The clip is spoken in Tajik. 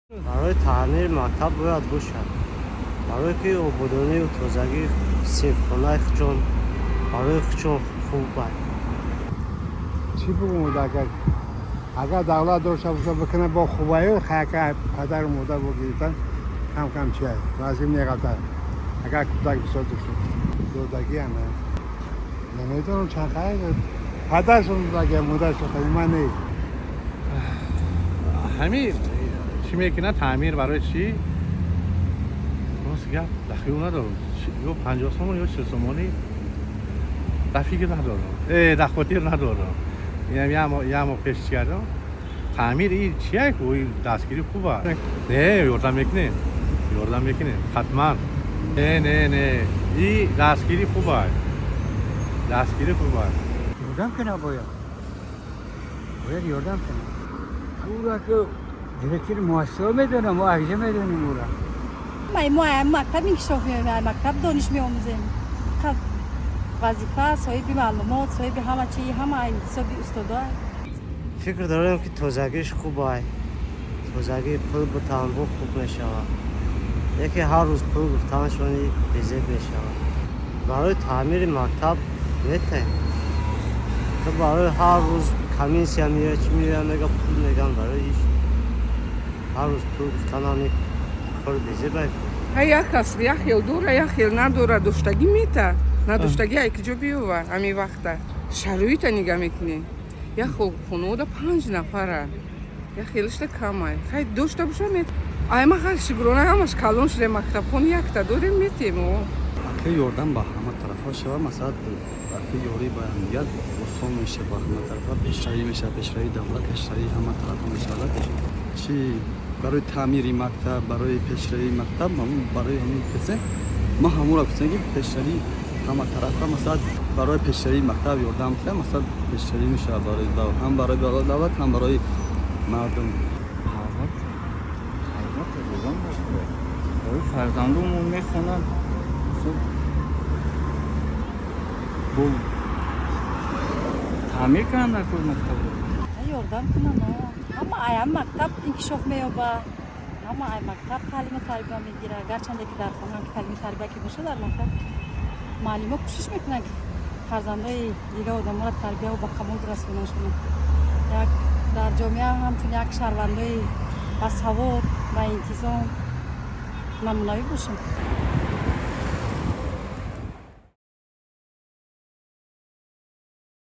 Барои таъмири мактаб бояд бошад, барое ки ободонию тозагии синфхонаи худшон, барои худшон хуб аст. Чӣ бигӯм? Агар давлат дошта боша, бикунад, бо хубаю хаяка падару модар бо гирифтан кам кам чи лозим неқадар. Агар кӯдак бисёр дошта додагӣ ана намедонам чанд хай падаршон додаги, модаршон, хай ман не. Ҳами чӣ мекунад таъмир, барои чӣ? Рост гап, дахиёл надорам, ё 50 сомон, ё 40 сомонӣ, дар фикр надорам, дар хотир надорам. Як моҳ пеш чӣ кардам таъмир. И чия ку, дастгирӣ хуб аст. Не, ёрдам мекунем, ёрдам мекунем ҳатман. Не, не, не, и дастгирӣ хуб аст, дастгирӣ хуб аст. Ёрдам кунад, бояд ёрдам кунад. Ура ки директори муассиса медонам, мо акҷа медонем ура. Мо мактаб инкишоф меёбем, мактаб дониш меомӯзем. Вазифа, соҳиби маълумот, соҳиби ҳама чи, ҳама ҳисоби устодо. Фикр дорем, ки тозагиш хуб ай, тозагӣ пул бутанбо хуб мешавад, яке ҳар рӯз пул гуфтаншони безеб мешавад. Барои таъмири мактаб метаем, то барои ҳар рӯз комиссия меояд, чӣ меояд, мега пул меган. Барои иш ҳар рӯз пул гуфтанами кори безеб ай. Як кас як хел дора, як хел надора. Доштагӣ мета, надоштагӣ ай киҷо биёва? Ҳамин вақта шароита нига мекунӣ, як хонавода панҷ нафара, як хелишта камай. Хай, дошта боша мет. Ай ма хай, шукрона, ҳамаш калон шуда, мактабхон якта дорем, метем. Аки ёрдам ба ҳама тарафҳо шава, масалан, аки ёрӣ ба ҳамдигар осон мешава, ба ҳама тарафа пешравӣ мешава, пешравии давлат, пешравии ҳама тарафҳо мешавад. Чи барои таъмири мактаб, барои пешравии мактаб, барои ҳамин касе ма ҳамуро гуфтем, ки пешравии ҳама тарафа, масалан, барои пешравии мактаб ёрдам кунад, масалан, пешравӣ мешавад барои ҳам барои давлат, ҳам барои мардум. Албатта, ёрдам барои фарзандонмон, мехонанд бо таъмир кунанд дар кор мактабро. Ёрдам кунанд, ҳама ай мактаб инкишоф меёбад, ҳама ай мактаб таълиму тарбия мегирад. Гарчанде ки дар хона ки таълиму тарбия ки бошад, дар мактаб муаллимо кӯшиш мекунанд, ки фарзандои дигар одаморо тарбияву ба камол расонашона, як дар ҷомеа ҳамчун як шаҳрвандои басавод, ба интизом, намунавӣ бошанд.